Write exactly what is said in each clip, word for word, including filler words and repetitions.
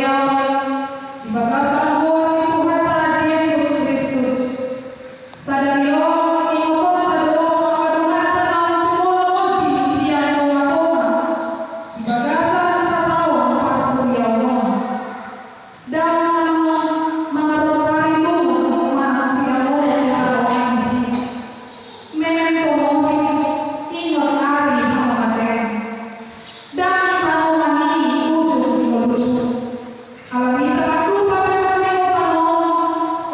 Di bagasan goar ni Tuhanta Jesus Kristus. Sadari on, ingot hita do angka donganta na tumolmoti sian tongatonga di bagasan sataon parhuriaon on. Ndang mangarorari lungun manang siamun ni haroan disi. Memento mori, ingot ari hamamatean. Ndang tano ma i ujung ni ngolunta. Alani i tarlumobi pe tano,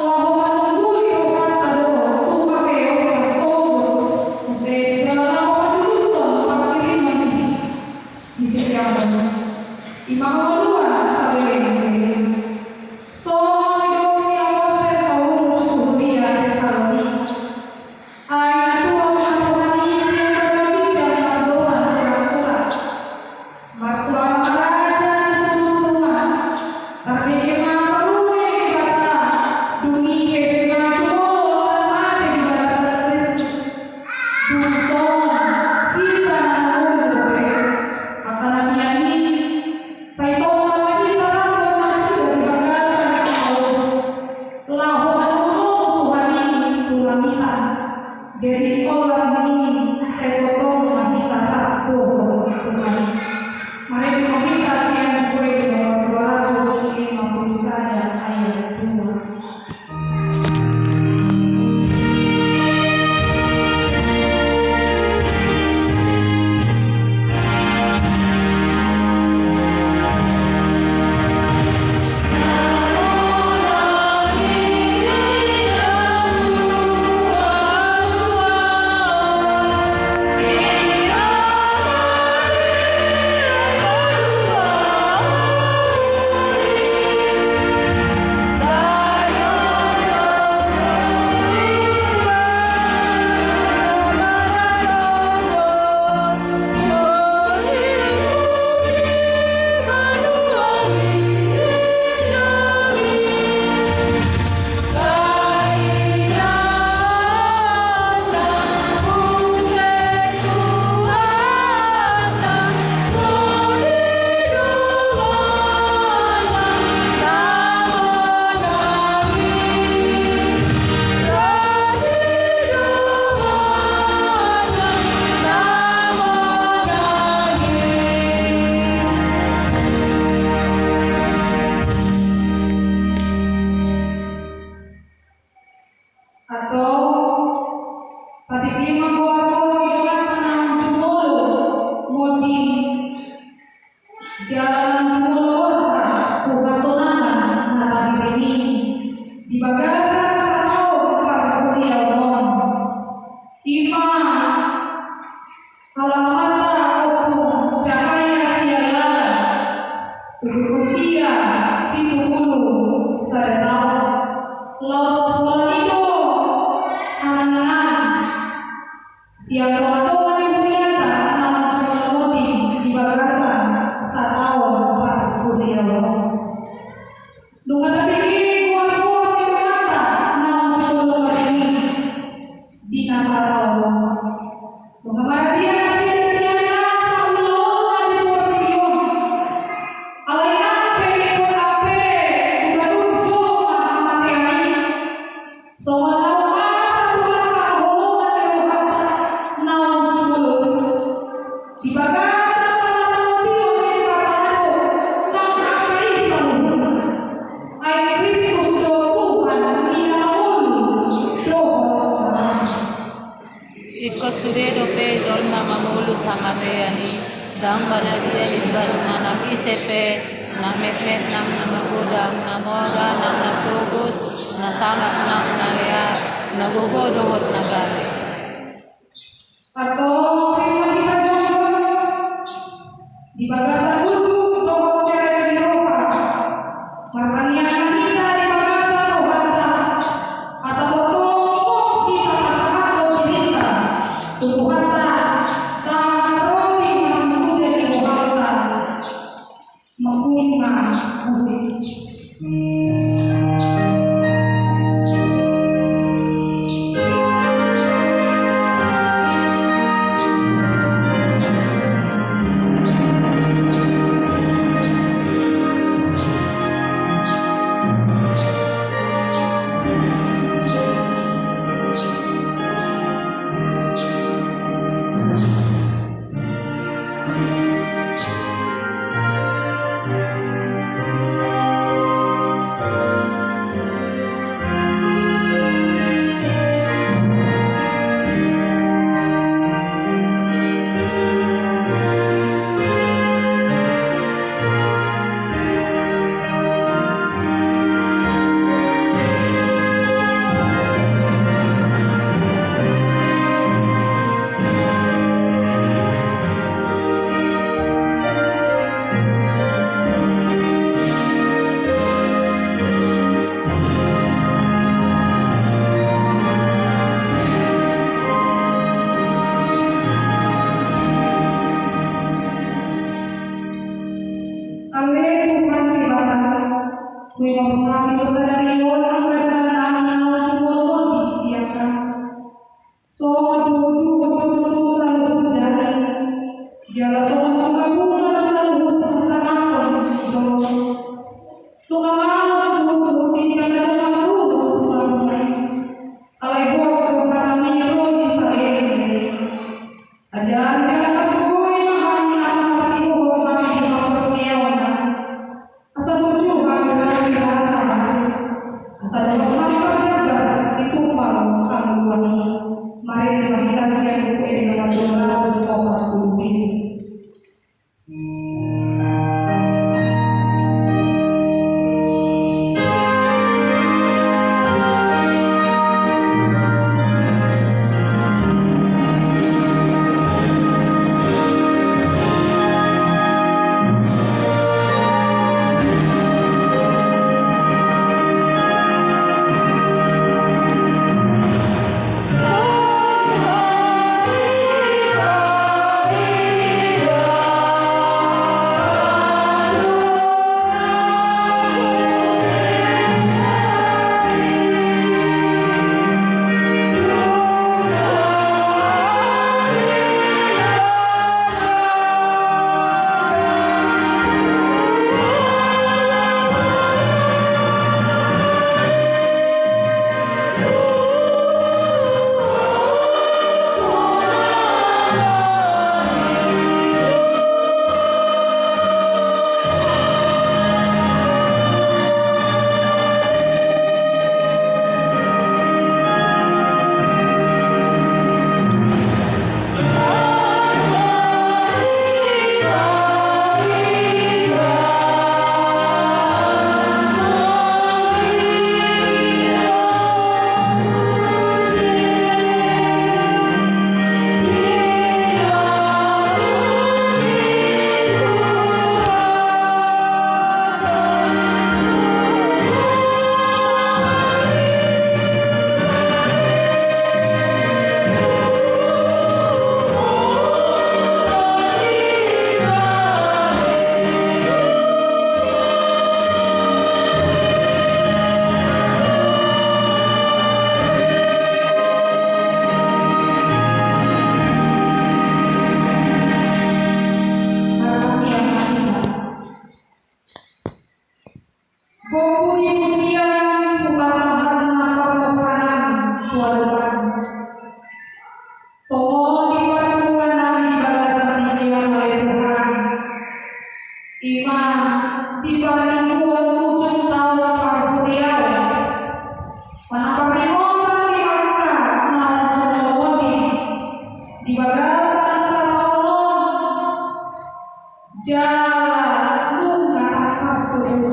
laho manungguli rohanta do tu hape ombas sogot, muse jala laho patulushon panghirimon i. Di setiap i ma hangoluan saleleng ni lelengna. Songon i do ni apostel Paulus tu huria Tesalonika. Ai na tuat ma Tuhan i sian bagasan ginjang mardongan suratsurat. Marsoara ma raja na sinuan. Tarbege ma saluhut ni Debata, dung i pe boi ma jumolo tarmate di bagasan Kristus. Dung songon hita na mangolu dope, angka na mian i, paitongka ma hita rap dohot nasida di bagasan hamaolon, laho manongtong Tuhan i tu langitan. Jadi olat ni i, sai tongtong ma hita rap dohot Tuhan i. Marende ma hita sian Buku Ende nomor dua ratus lima puluh sada ayat dua. Antong, patik i ma goar-goar ni donganta naung jumolo monding, jala naung jumolo gorhat tu hasonangan na tahirim i di bagasan sataon parhuriaon on. I ma Halaman ta ompung Cahaya sian Laga, umur usia pitu pulu sada taon. Laos holan i do ananginan sian tongatonga ni hurianta naung jumolo monding di bagasan sataon parhuriaon on. Nunga tabege goar-goar ni donganta naung jumolo monding i di na sataon on. Nunga mardia nasida sian nasa ulaon na di portibi on. Alai nang pe ingkon hape tu gadung jolo ma hamatean i. Songon naung masa tu angka holongan ni rohanta naung jumolo. Di bagasan pangarantosion ni Debata do nang angka i saluhutna. Ai Kristus do Tuhan ni na mangolu dohot na mate. Ingkon sude dope jolma mamolus hamatean i, ndang baladia limbalimna nang ise pe, nang metmet nang na magodang, na mora nang na togos, na sangap nang na lea, na gogo dohot na gale. Antong, rim ma hita jongkon di bagasan unduk dohot serep ni roha. Martangiang ma hita di bagasan rohanta, asa tongtong hita pasahathon dirinta tu Tuhanta, sahat ro di parsusude ni rohanta. Mangkuling ma musik. Ampuni ma Tuhan dosa nami on, angka dongan nami na jumolo di siakan. Songon tutu, tutu, tutu, saluhut daging. Jala songon tutu, tutu, saluhut hasangapon. Tuhan Allah, tutu, tutu, jala tutu, tutu, saluhut. Alai buat Tuhan nami ro di saleleng. Ajar jala pargogoi ma hami asa marsihohot hami di haporseaon. Asa burju hami marsipasahat. Asa dohot hami pardambar di tumpal hangoluan i. Marende ma hita sian buku ende nomor dua ratus opat puluh pitu. Gogo di pujian, hupasahat ma parrohanan tu Tuhan. Tongon di parngoluan nami di bagasan tingki on ale Tuhan. Ima di parmingguon ujung taon parhuriaon. Manang parningotan di angka na ujung taon i di bagasan sataon on. Jala nunga tangkas tutu.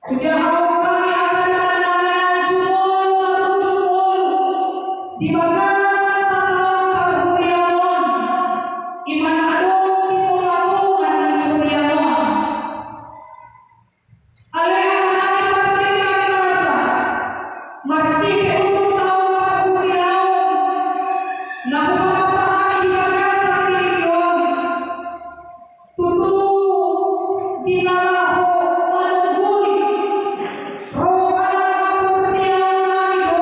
Sude hami angka dongan nami na jumolo marujung ngolu di bagasan sataon parhuriaon on. Ima na adong di tongatonga ni huriaon on. Ale Amanta na di bagasan, marhite ujung taon parhuriaon na hupasahat di bagasan tingki on. Tutu di na laho manungguli roha nang haporseaon nami do.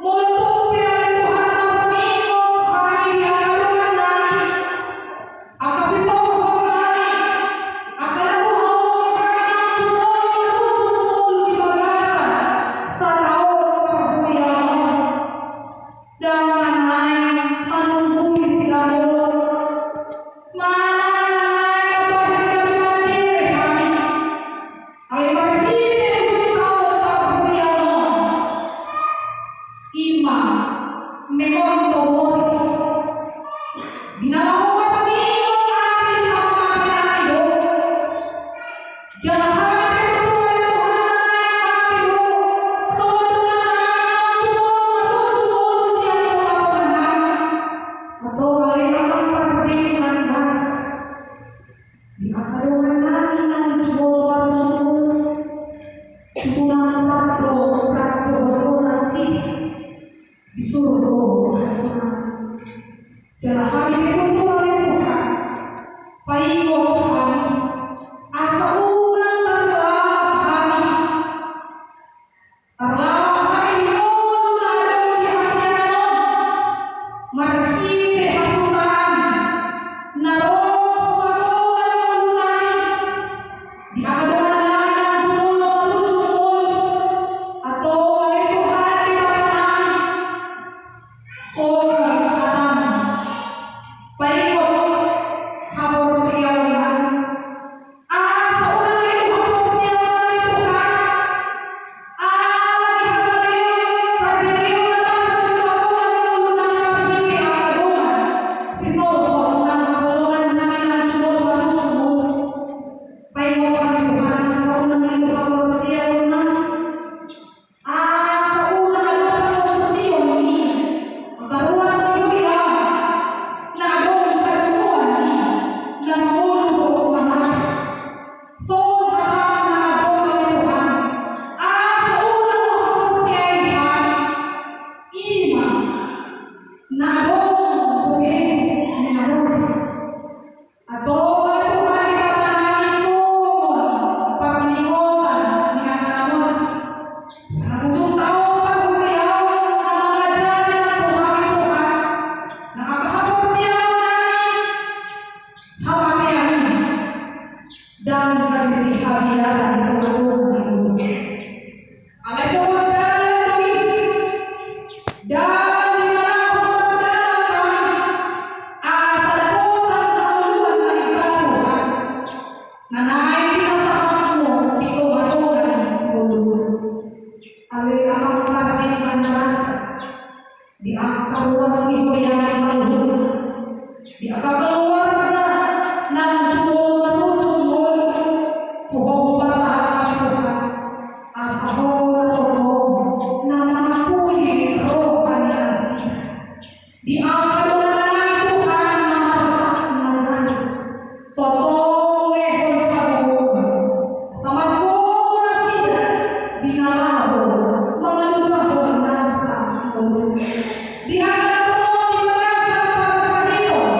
Molo tung pe ale Tuhan na maringot hami di angka dongan nami, angka sisorhot nami, angka na huhaholongi hami na jumolo marujung ngolu di bagasan sataon parhuriaon on. Ndang na naeng manungguli sian on. Manang na naeng marhite hami. Ai marhite ujung taon parhuriaon on. Ima, memento mori. Di na laho marningot ari hapamatena i do. Jala hami pe tutu ale Tuhan na naeng mate do, songon dongan nami na jumolo marujung ngolu sian tongatonga nami. Antong ale Amanta na di bagasan, di angka dongan nami na jumolo marujung ngolu, tutu na rap do, rap do, rap do nasida di surgo hasonangan. Jala hami pe tutu ale Tuhan, paingot hami asa unang Angka dongan nami na jumolo, antong ale Tuhan Debata nami, songon hataM, paingot haporseaonnami. Asa unang lehu haporseaonnami Tuhan, ala ni hagaleon, parjadion na masa di tonga-tonga ni ngolunami marhite angka dongan sisolhot nang angka dongan nami na jumolo marujung ngolu. Paingot hami Tuhan, asa unang lehu haporseaonnami. Asa unang adong haporseaon ni angka ruas ni huria na adong hatuaon i, na mangolu dohot mamate. Songon hataM na adong, ale Tuhan, asa unang haporseai hami. I ma na adong tu begu ni na ro. Antong ale Tuhan Debata nami, songon parningotan ni angka na ro, na bujur taon parhuriaon na mangajari nang tu hami Tuhan, nang angka haporseaon nami, hamatean i ndang gabe sihabiaran di tonga-tonga ni ngolu. Alai songon dalan do i, dalan di na laho mardalan hami, asa dapotan hangoluan na imbaru hami, na naeng pinasahatMu di tonga-tonga ni ngolunami. Ale Amang Pardenggan Basa, di angka ruas ni huriaM saluhutna, di angka keluarga na jumolo marujung ngolu, tu Ho hupasahat hami Tuhan, asa Ho ma torop na mangapuli roha ni nasida. Di angka dongan nami Tuhan na marsak maranggi, tongtong lehon hagogoon, asa margogo nasida di na laho mangalupahon nasa ngolu. Di angka na ro di bagasan parsahiton,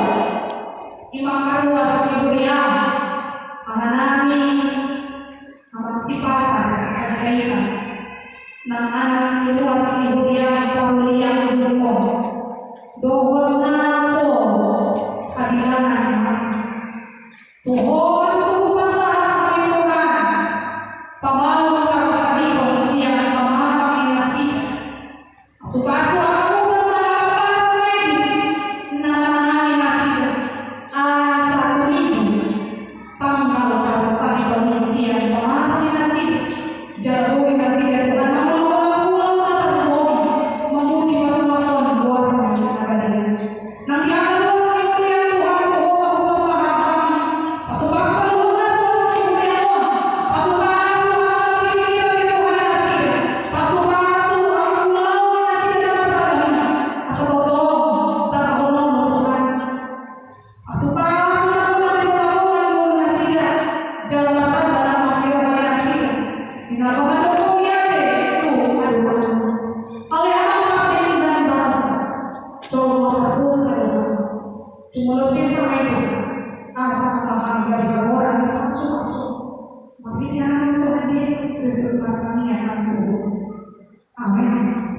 i ma angka ruas ni huria, amanami, Amang Sipata Panjaitan, nang anak ni ruas ni huria